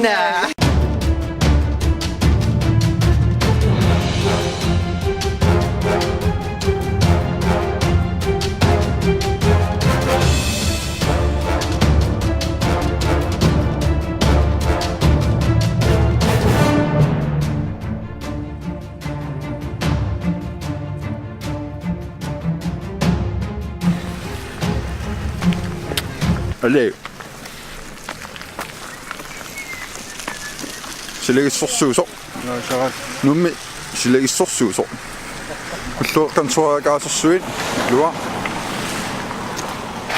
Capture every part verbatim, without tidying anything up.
Nah. Allei. Silagissorsuusoq. Nuummi silagissorsuusoq. Ulluaqqan suaakaasorsuit. Lua.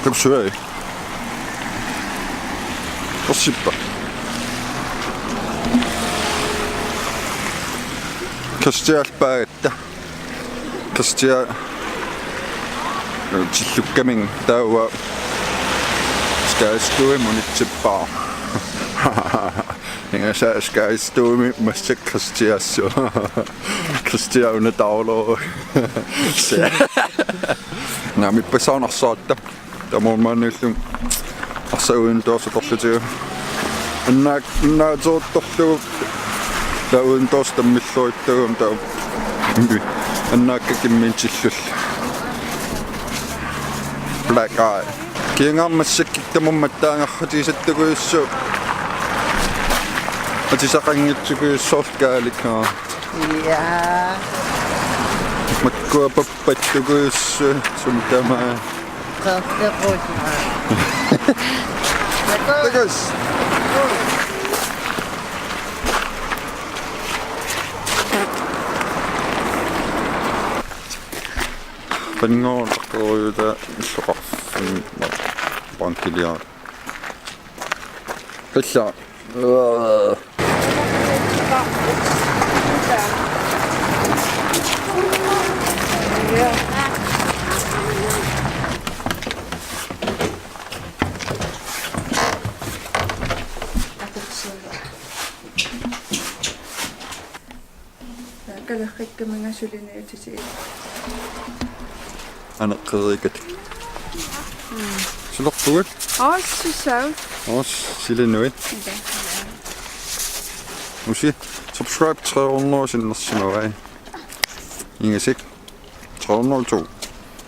Kapsuai. Orsippa. Kastialpaagatta. Kastia. Tillukkamin taava. Skaistuim unitsippaa. Ingasaa skaistuimi massak kastiassua. Kastia una taolo. Naamippassaaneq arsaatta. Taava maaniillu arsaq udintors atorlugu. Annaak-, annaasertorlugu. Taava udintors tammilluarlugu taava. Annaakka kimmiinnarlugu. Black eye. Kiangaarmat massakkut tamarmik attaangarratigisattukujussuupput. Atisaqanngitsukujussuarlu kaalika. Ja. Makkua pappattukujussuit sumut tamaat. Qertequsma. Takuss. Panngoortorujuta illoqarfimmi bankiliaq. Qilla. Kalerrikkaminga suliniutisi. Aneqqeriikat. Sulerpugut. Aassusaat. Aas silinuit. Ida. Usi subscribe tre hundrede sinnersimavai. Ingasik. Tre hundrede og to.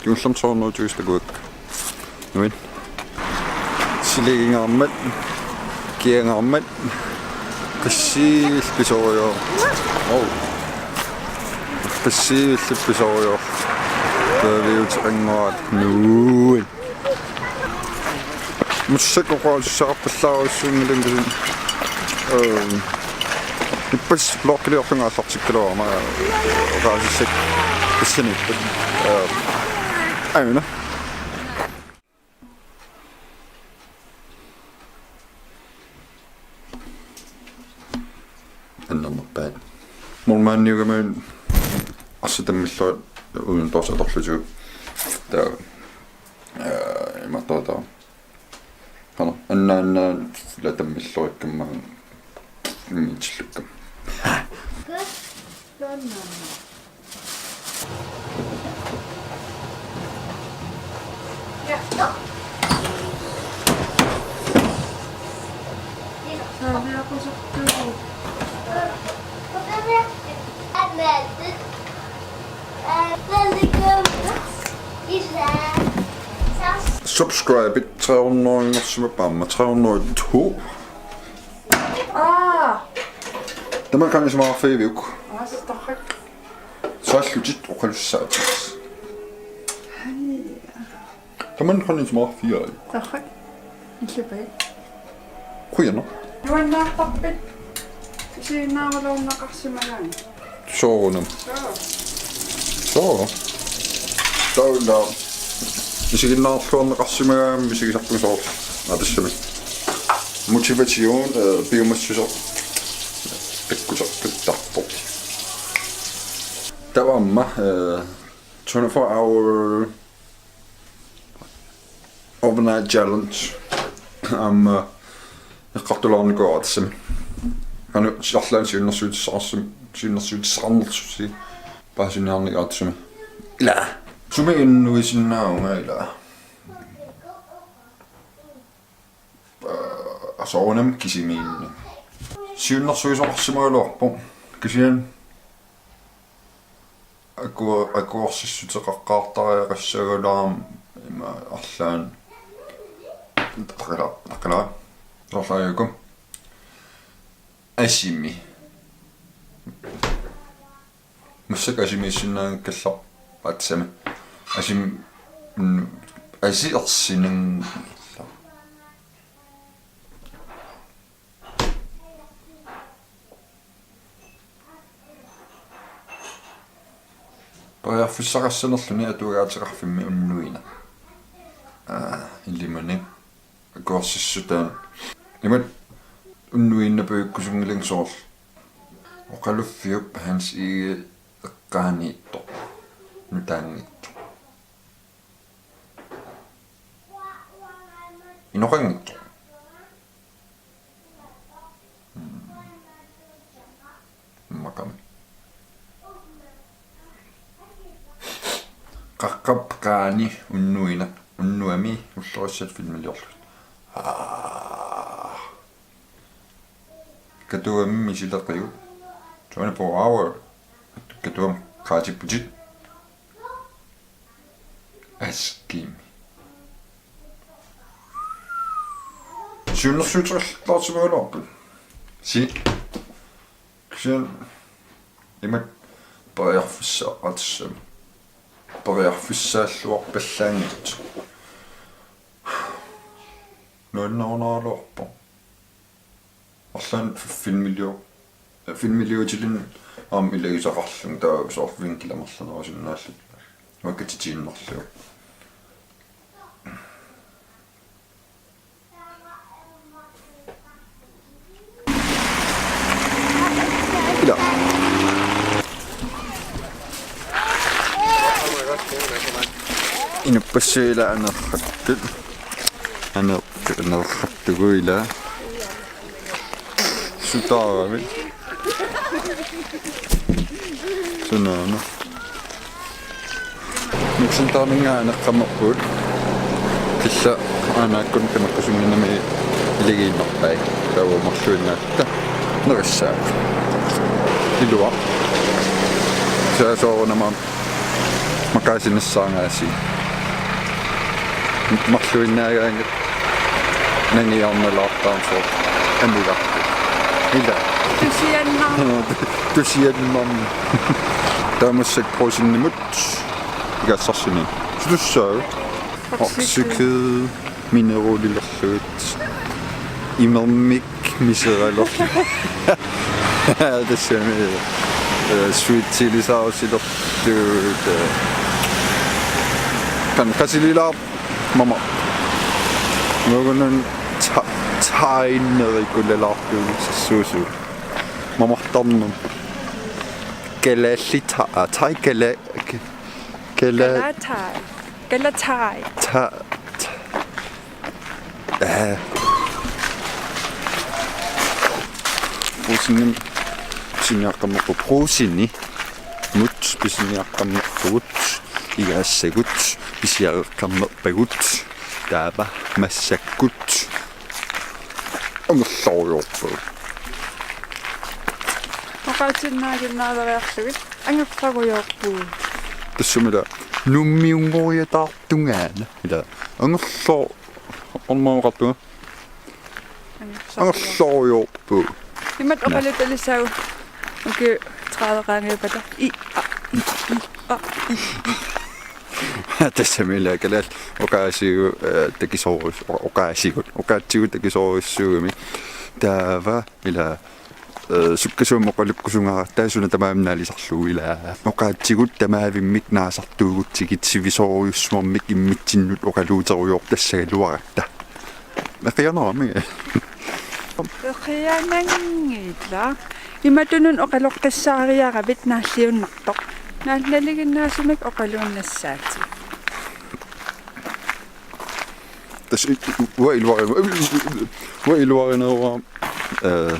Kingullermik tre hundrede og to takuakka. Nuit. Silagingaarmat. Kiangaarmat. Qassiillu pisorior. Au. Qassiillu pisorior. Taaviuteqannguat. Nuit. Massakkut oqaasissaqarpallaarujussuunngilagut. Ehm, ippassaq vlogiliorlunga aallartikkaluarama oqaasissakka tassaniippat. Ehm, aajuna. Annernerpaat. Mormaanniugama arsaq tammillugu udintors atorlugu. Taava. Aa, imaattoq taava. Qanoq, annaannaat ila tammillugu ikkamma immiutillugu. Subscribit tre hundrede, aamma tre hundrede og to. Aa! Tamanna qanisimaarfigiuk. Aa, så torrak. Saallutit oqalussaatit. Hej. Tamanna qanisimaarfigai. Torrak. Illupai. Qujanaq. Nuannaartarpit. Isiginnaaraluarneqarsimagaanni. Soorunami. Soo. Soo. Taanna. Isiginnaarluarneqarsimagaanni misigisarpunga soorlu. Naa tassami. Motivation, eh, piumassuseq. Takkuteqqittarpoq. Taava aamma, eh, twenty-four hour overnight challenge. Aamma Eqqartulaarnikuuara tassami. Anu arlaannik siunnersuutissaqarsum, siunnersuutissaqarnersusi paasiniarnikuuara tassami. Ila. Sumi unnuisinnaavunga ila. Soorunami kisimiinneq. Siunnersuisoqarsimagaluarpoq. Kisianni aku-, akuersissuteqaqqaartariaqassagaluarama ima arlaannik. Taqila-, taqila-. Soorlu aajuku. Asimi. Massakkut asimiissinnaanngikkallarput aatsaat. Asim-, mm, asi ersinan. Periarfissaqassanerluni atugaateqarfimmi unnuineq. Aa, ilimanik. Akuersissutaa. Imatut unnuinnaq pajukkusunngilanga soorlu. Oqaluffiup Hans Egede eqqaaniittoq. Nutaanngitsoq. Inoqanngitsoq. Hmm. Makami. Qaqqap Qaani unnuineq, unnuami ullorissat filmiliorlugit. Aa. Katuami misileqiuk. Twenty-four hour. Katuami qaatipputit. Askimi. Siunnersuuteqallaarsimagaluarput. Si. Kisianni imatut periarfissaqassami. Periarfissaalluarpallaanngitsoq. Nuannerunaraluarpoq. Arlaannik filmiliu-, filmiliutilinnut aamma ilagisaqarlunga taava soorlu vinkili amerlanerusinnaalluta. Uanga katitiinnarlugu. Ila. Inuppassuit ila anerrattut. Aner-, anerrattugut ila. Sutaaramik. Sunaana. Nuuk Centeriminngaanniit eqqaammerpugut. Kisianni aanaakkunni tamakkusunnginnami ilagiinnarpai. Taava marluinnaat. Nerissaat. Ilua. Saa soorunami makaasinissaangaasi. Marluinnaagaangat nangiarnalaartaarsoq amigarput. Ila. Tusiannarmi. Tusiannarmi. Taava massakkut Brugsenimut. Igassarsiorluni. Sutussaavoq. Oksekød. Oksekød. Minerulilerlugu. Imermik miseralerlugu. Tassami, eh, sweet chili saucilerlugu, eh, kan qasililaar mama. Nuugunun ta-, thainerikulaarlugu sissuusu. Mamartarnum. Kalaallit tha-, ah, thai kala-, k-, kala-, Kalaatai. Kalaatai. Tha-, tha-, Aa. Brugsenimi pisiniaqqammerpugut. Brugsenimut pisiniaqqammerpugut. Igaassagut pisiareqqammerpagut. Taava massakkut angerlarujoorpagut. Oqaatiginnaaginnaaleriarlugit angerlarujoorpugut. Tassami ila Nuummiunngoriataartungaana. Ila angerla-, ormaaqartunga. Angerlarujoorpugut. Imatut oqaluttuarissavat ukiut tredive qaangiuppata. I, a, i, i, a, i, i. Tassami ila kalaallit oqaasigu, eh, takisoorus-, o-, oqaasigut. Oqaatsigut takisoorujussuugami. Taava ila Eh, sukkasuumik oqalukkusunngikkaluarluta suna tamarmi naalisarlugu ila. Oqaatsigut tamaavimmik naasartuugutsigit sivisoorujussuarmik immitsinnut oqaluuterujoortassagaluaratta. Eqianarami. Eqiananngilaq. Imatunun oqaloqqissaariaravit naalliunnartoq. Naal-, nalinginnaasumik oqaluunnassaatit. Tassa i-, i-, uanga iluarina-, uanga iluarineruara, eh,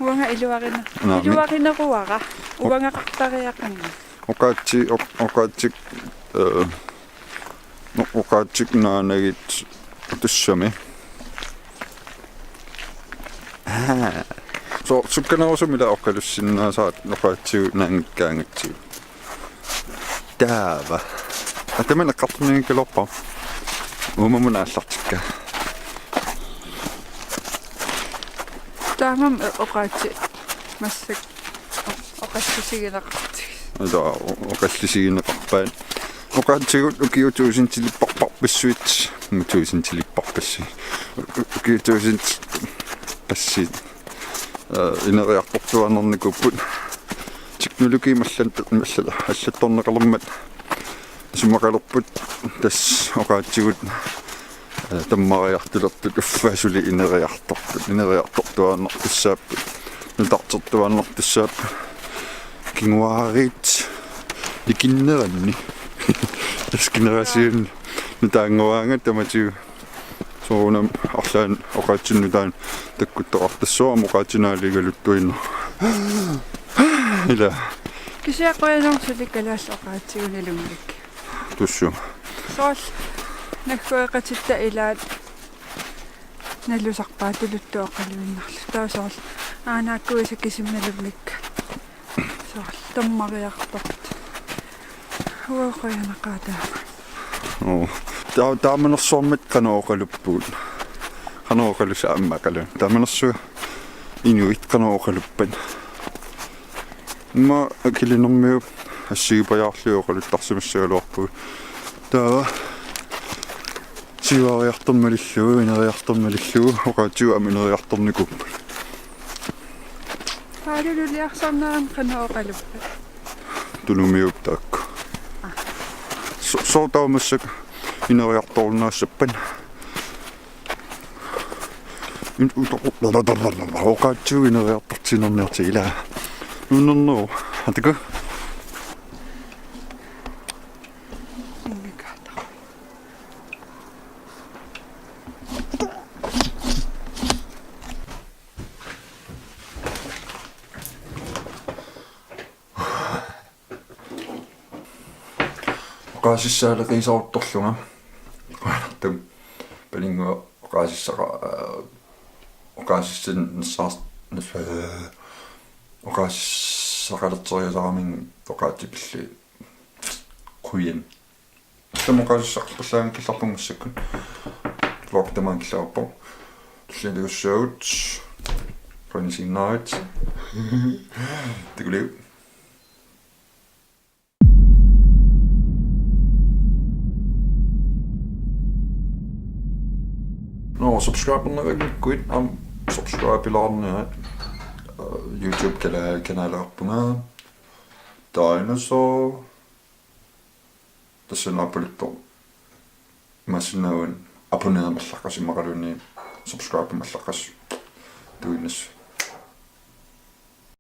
Uanga iluarina-, Naa, mi- iluarineruara. Uangaqartariaqanngilaq. Oqaatsi-, oq-, oqaatsi-, eh, no, oqaatsigut naanagit tassami. Aa. So, sukkanerusumik ila oqalussinnaasaat oqaatsigut naanngikkaangatsigu. Taava. Atamin eqqartorniarluarpara. Uumamut aallartikka. Taamaammat oqaatsit massakkut o-, oqallisigineqartigit. Ila o-, oqallisigineqarpaat. Oqaatsigut ukiut tuusintilipparpassuit, mm, tuusintilipparpassuit. U-, ukiut tuusintit passuit. Eh, ineriartortuaannarnikuupput. Teknologi mallan-, malla-, allattorneqalermat isumaqalerput tassa oqaatsigut, eh, tammariartulertut uffa suli ineriartortut. Ineriartortuaannartussaapput. Nutartertuaannartussaapput. Kinguaariit nikinneranni. Tassa generation nutaannguaanga tamatigut. Soorunami arlaannik oqaatsinut taanna takkuttoqartassaaq, aamma oqaatsinaaligaluttuinnaq. Ila. Kisianni qujanarsuaq kalaallit oqaatsigut nalunngilakka. Tussuu. Soorlu naggueqatitta ilaat nalusarpaat tuluttut oqaluinnarlugu. Taava soorlu aanaakkuisa kisima nalunngikka. Soorlu tammariartortut. Uanga qujanaqaaq taama. Oo. Taa-, taamanersuarmik qanoq oqaluppugut. Qanoq oqalussaammaqalu. Taamanersuaq inuit qanoq oqaluppat. Immaqa Akilinermiut assigipajaarlugit oqaluttarsimassagaluarpugut. Taava siuariartorneq malillugu, ineriartorneq malillugu, oqaatsigut aamma ineriartornikuupput. Paalululiarsarnerani qanoq oqaluppat? Tunumiupput taakku. Aa. So-, sooq taava massakkut ineriartorunnaassapput? In-, uto-, oqaatsigut ineriartortinniartigit ila. Nuunnerneruvoq. Atagu. Inngakaataa. Oqaasissaaleqiisaruttorlunga. Qujanartumik. Paninnguaq oqaasissaqa-, aa, oqaasissan nassaars-, nassa-, oqaasissaqalerteriasaraminnga oqaatsipilli qujan. Taama oqaasissaqarpallaanngikkallarpunga massakkut. Vlog tamaanga killilerpoq. Tulliani takussaagut. Qanisiinnaarit. Takuliuk. Nå, subscriberneqanngikkuit aamma subscribelaarniarit. Øh, YouTube kana-, kanaliarpunga. Dinosaur. Tassa una appaluttoq. Imaassinnaavoq abonnererneq allaqqasoq imaluunniit subscribemik allaqqasoq. Tuinnas.